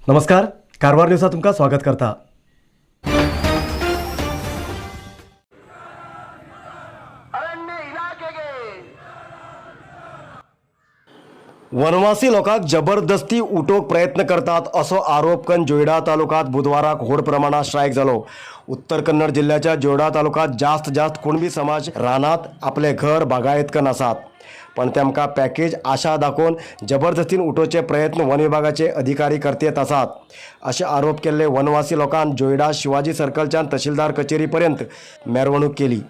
नमस्कार, कारवार न्यूजात तुमकां स्वागत करता. ಅರಣ್ಯ ಇಲಾಖೆಗೆ वनवासी लोकांक जबरदस्ती उठोवंक प्रयत्न करतात असो आरोप करून जोयडा तालुक्यात बुधवाराक व्हड प्रमाणात स्ट्रायक जालो. उत्तर कन्नड जिल्ल्याच्या जोयडा तालुक्यात जास्त जास्त कुणबी समाज रानात आपले घर बागायत करून आसात, पण तेमकां पॅकेज आशा दाखोवन जबरदस्तीन उठोवचे प्रयत्न वन विभागाचे अधिकारी करतेत आसात अशे आरोप केल्ले वनवासी लोकांन जोयडा शिवाजी सर्कलच्यान तहसीलदार कचेरी पर्यंत मिरवणूक केली.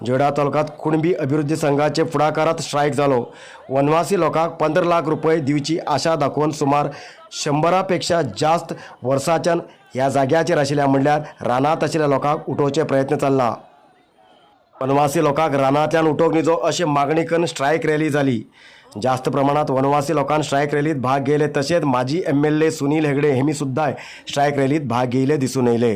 जोयडा तालुक्यात कुणबी अभिवृद्धी संघाचे फुडाकारात स्ट्रायक जालो. वनवासी लोकांक 15 लाख रुपये दिवची आशा दाखोवन सुमार 100 पेक्षा जास्त वर्साच्यान ह्या जाग्याचेर आशिल्ल्या, म्हणल्यार रानांत आशिल्ल्या लोकांक उठोवचे प्रयत्न चल्ला. वनवासी लोकांक रानांतल्यान उठोवंक निजो अशी मागणी करून स्ट्रायक रॅली जाली. जास्त प्रमाणात वनवासी लोकांन स्ट्रायक रॅलीत भाग घेयले. तशेंच माजी एमएलए सुनील हेगडे हेमी सुद्दां स्ट्रायक रॅलीत भाग घेयले दिसून येयले.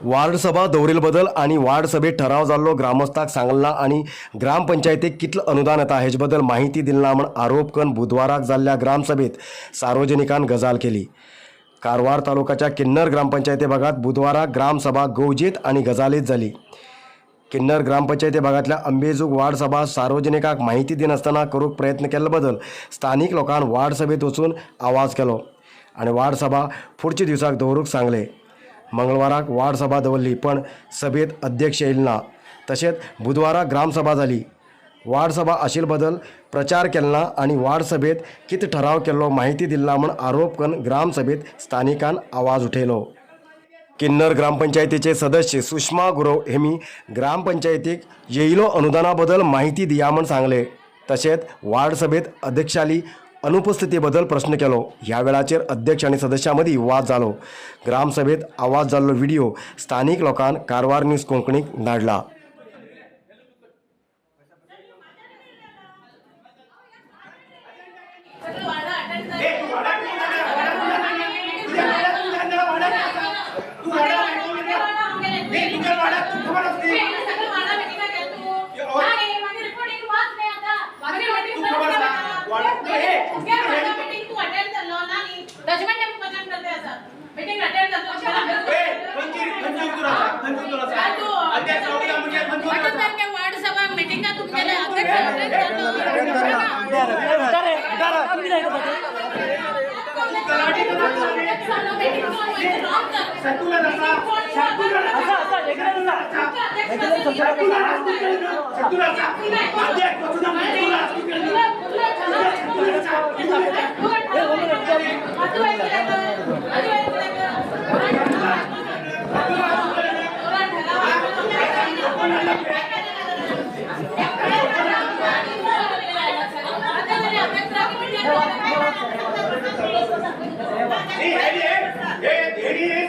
वार्ड सभा दवरिल बदल आणि वार्ड सभेत ठराव जाल्लो ग्रामस्थाक सांगला आणि ग्रामपंचायतीक कितलं अनुदान येता हेजे बद्दल माहिती दिली ना म्हण आरोप करून बुधवाराक जाल्ल्या ग्रामसभेत सार्वजनिकान गजाल केली. कारवार तालुक्याच्या किन्नर ग्रामपंचायती भागात बुधवाराक ग्रामसभा गवजेत आणि गजालीत जाली. किन्नर ग्रामपंचायती भागातल्या अंबेजूग वार्ड सभा सार्वजनिकाक माहिती दिनासतना करूंक प्रयत्न केल्लो बदल स्थानीक लोकांक वार्ड सभेत वचून आवाज केलो आनी वार्ड सभा फुडच्या दिवसाक दवरूंक सांगले. मंगळवाराक वार्ड सभा दवरली, पण सभेत अध्यक्ष येयले ना. तशेंच बुधवाराक ग्रामसभा जाली. वार्ड सभा आशिल्ले बदल प्रचार केलो ना आनी वार्ड सभेत कितें ठराव केल्लो माहिती दिली ना म्हूण आरोप करून ग्रामसभेत स्थानिकान आवाज उठयलो. किन्नर ग्रामपंचायतीचे सदस्य सुषमा गुरव हेमी ग्रामपंचायतीक येयलो अनुदाना बद्दल माहिती दिया म्हूण सांगले. तशेंच वार्ड सभेत अध्यक्षाली अनुपस्थिती बद्दल प्रश्न केलो. ह्या वेळाचेर अध्यक्ष आनी सदस्यां मदीं वाद जालो. ग्रामसभेत आवाज जाल्लो व्हिडिओ स्थानीक लोकांन कारवार न्यूज कोंकणीक धाडला. वार्ड सभा मिटिंगा तुमगेले अध्यक्ष अटेंड जालो.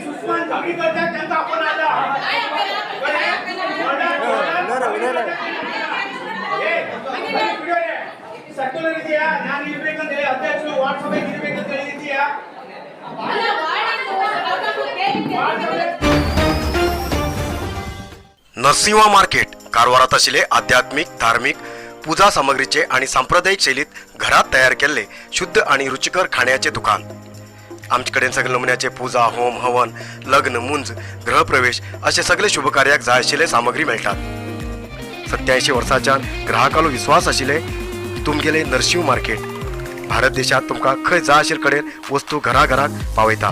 सुषमान झगडी करतात, त्यांचा आपण आला. ಸರ್ಕ್ಯುಲರ್ ಇದೆಯಾ? ನಾನು ಇರ್ಬೇಕಂತ ಹೇಳಿ, ಅಧ್ಯಕ್ಷರು ವಾರ್ಡ್ ಸಭೆಗೆ ಇರ್ಬೇಕಂತ ಹೇಳಿ ಇದೆಯಾ? नरसिंहा मार्केट कारवारात आशिल्ले आध्यात्मीक, धार्मीक पुजा सामग्रीचे आणि सांप्रदायिक शैलीत घरात तयार केल्ले शुद्ध आणि रुचिकर खाण्याचे दुकान. आमचे कडेन सगळे नमुन्याचे पुजा, होम, हवन, लग्न, मुंज, गृहप्रवेश असे सगळे शुभकार्याक जाय आशिल्ले सामग्री मेळटात. 87 वर्साच्यान ग्राहकालो विश्वास आशिल्ले तुमगेले नरशिंव मार्केट भारत देशात तुमकां खंय जाय आशिल्ले कडेन वस्तू घराघराक पावयता.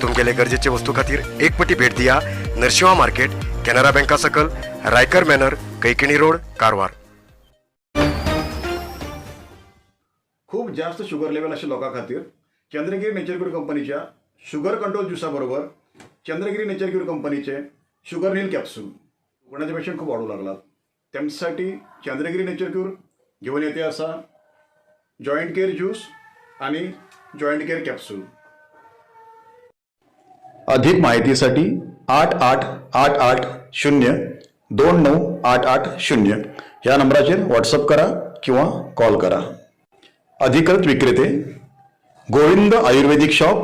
तुमगेले गरजेचे वस्तू खातीर एक पटी भेट दिया नरशिंवा मार्केट, कॅनरा बँका सकल, रायकर मॅनर, कैकिणी रोड, कारवार. खूब जास्त शुगर लेवल आशिल्ल्या लोकां खातीर चंद्रगिरी नेचर क्यूर कंपनीच्या शुगर कंट्रोल ज्युसा बरोबर चंद्रगिरी नेचर क्यूर कंपनीचे शुगर नील कॅप्सूल कोणाचे पेशंट खूप वाढू लागलात, त्यांच्यासाठी चंद्रगिरी नेचर क्यूर घेऊन येते असा जॉईंट केअर ज्यूस आणि जॉईंट केअर कॅप्सूल। अधिक माहितीसाठी 8 8 8 8 0 2 9 8 8 0 या नंबराचेर व्हॉट्सअप करा किंवा कॉल करा। अधिकृत विक्रेते Govind Ayurvedic shop,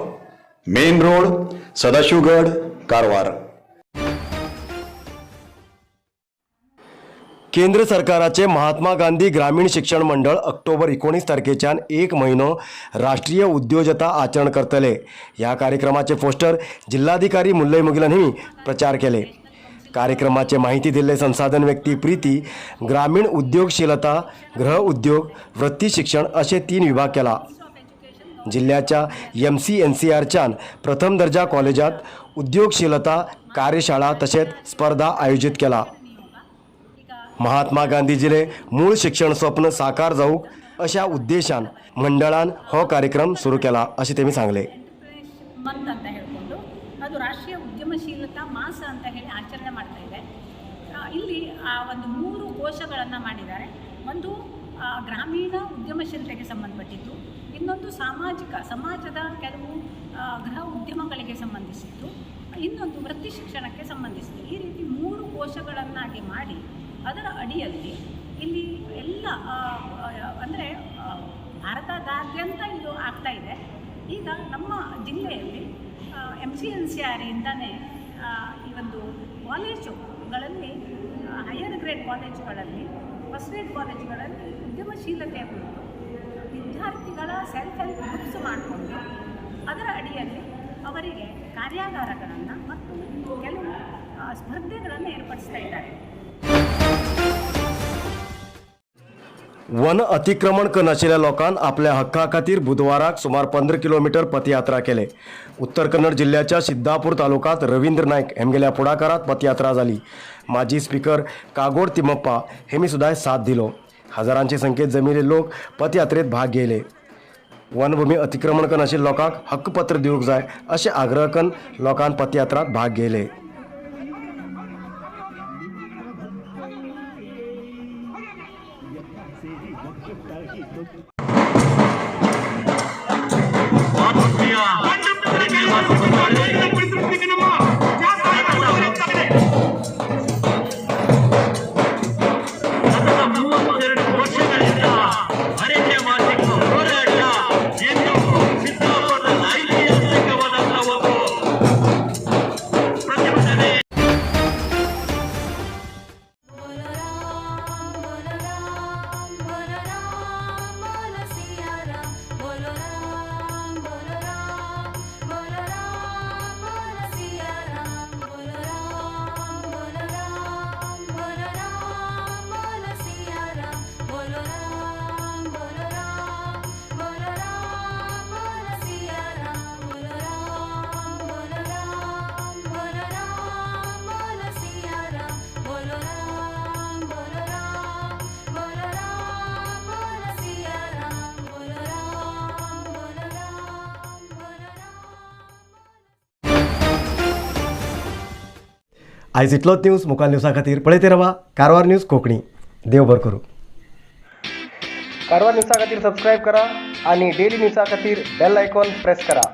main road, Sadashivgad, Karwar. केंद्र सरकाराचे महात्मा गांधी ग्रामीण शिक्षण मंडळ ऑक्टोबर 19 तारखेच्यान 1 म्हयनो राष्ट्रीय उद्योजता आचरण करतले। ह्या कार्यक्रमाचे पोस्टर जिल्हाधिकारी मुल्लई मुगिलन हांणी प्रचार केले। कार्यक्रमाचे माहिती दिल्ले संसाधन व्यक्ती प्रीती ग्रामीण उद्योगशीलता, गृह उद्योग, वृत्ती शिक्षण असे 3 विभाग केला। जिल्ह्याच्या MCNCRच्यान प्रथम दर्जा कॉलेजात उद्योगशीलता कार्यशाळा तसेच स्पर्धा आयोजित केला। महात्मा गांधीजीले मूळ शिक्षण स्वप्न साकार जावूक अशा उद्देशान मंडळान हो कार्यक्रम सुरू केला अशें तेमी सांगलें। ಮಂತ್ ಅಂತ ಹೇಳಿಕೊಂಡು ಅದು ರಾಷ್ಟ್ರೀಯ ಉದ್ಯಮಶೀಲತಾ ಮಾಸ ಅಂತ ಹೇಳಿ ಆಚರಣೆ ಮಾಡ್ತಾ ಇದೆ. ಇಲ್ಲಿ ಆ ಒಂದು 3 ಕೋಶಗಳನ್ನು ಮಾಡಿದ್ದಾರೆ. ಒಂದು ಗ್ರಾಮೀಣ ಉದ್ಯಮಶೀಲತೆಗೆ ಸಂಬಂಧಪಟ್ಟಿದ್ದು, ಇನ್ನೊಂದು ಸಾಮಾಜಿಕ ಸಮಾಜದ ಕೆಲವು ಗೃಹ ಉದ್ಯಮಗಳಿಗೆ ಸಂಬಂಧಿಸಿದ್ದು, ಇನ್ನೊಂದು ವೃತ್ತಿ ಶಿಕ್ಷಣಕ್ಕೆ ಸಂಬಂಧಿಸಿದ್ದು. ಈ ರೀತಿ 3 ಕೋಶಗಳನ್ನಾಗಿ ಮಾಡಿ ಅದರ ಅಡಿಯಲ್ಲಿ ಇಲ್ಲಿ ಎಲ್ಲ ಅಂದರೆ ಭಾರತದಾದ್ಯಂತ ಇದು ಆಗ್ತಾ ಇದೆ. ಈಗ ನಮ್ಮ ಜಿಲ್ಲೆಯಲ್ಲಿ MCNCR ಇಂದಾನೇ ಈ ಒಂದು ಕಾಲೇಜುಗಳಲ್ಲಿ, ಹೈಯರ್ ಗ್ರೇಡ್ ಕಾಲೇಜುಗಳಲ್ಲಿ, ಫಸ್ಟ್ ಗ್ರೇಡ್ ಕಾಲೇಜುಗಳಲ್ಲಿ ಉದ್ಯಮಶೀಲತೆಯ ಕುರಿತು ವಿದ್ಯಾರ್ಥಿಗಳ ಸೆಲ್ಫ್ ಹೆಲ್ಪ್ ಗ್ರೂಪ್ಸ್ ಮಾಡಿಕೊಂಡು ಅದರ ಅಡಿಯಲ್ಲಿ ಅವರಿಗೆ ಕಾರ್ಯಾಗಾರಗಳನ್ನು ಮತ್ತು ಕೆಲವು ಸ್ಪರ್ಧೆಗಳನ್ನು ಏರ್ಪಡಿಸ್ತಾ ಇದ್ದಾರೆ. वन अतिक्रमण करनाशिल्ल्या लोकांक आपल्या हक्का खातीर बुधवाराक सुमार 15 किलोमीटर पदयात्रा केले। उत्तर कन्नड जिल्ह्याच्या सिद्धापूर तालुक्यात रवींद्र नायक हेमगेल्या पुढाकारात पदयात्रा जाली। माजी स्पीकर कागोड तिमप्पा हेमी सुद्दां साथ दिलो। हजारांचे संख्येत जमिल्ले लोक पदयात्रेत भाग घेयले। वनभूमी अतिक्रमण करनाशिल्ल्या लोकांक हक्कपत्र दिवंक जाय अशें आग्रह करून लोकांन पदयात्रात भाग घेयले। आयज इतलोच न्यूज मुखार न्यूजा खातीर पळयत रावा कारवार न्यूज कोंकणी। देव बरो करूं। कारवार न्यूजा खातीर सबस्क्रायब करा आणि डेली न्यूजा खातीर बेल आयकॉन प्रेस करा।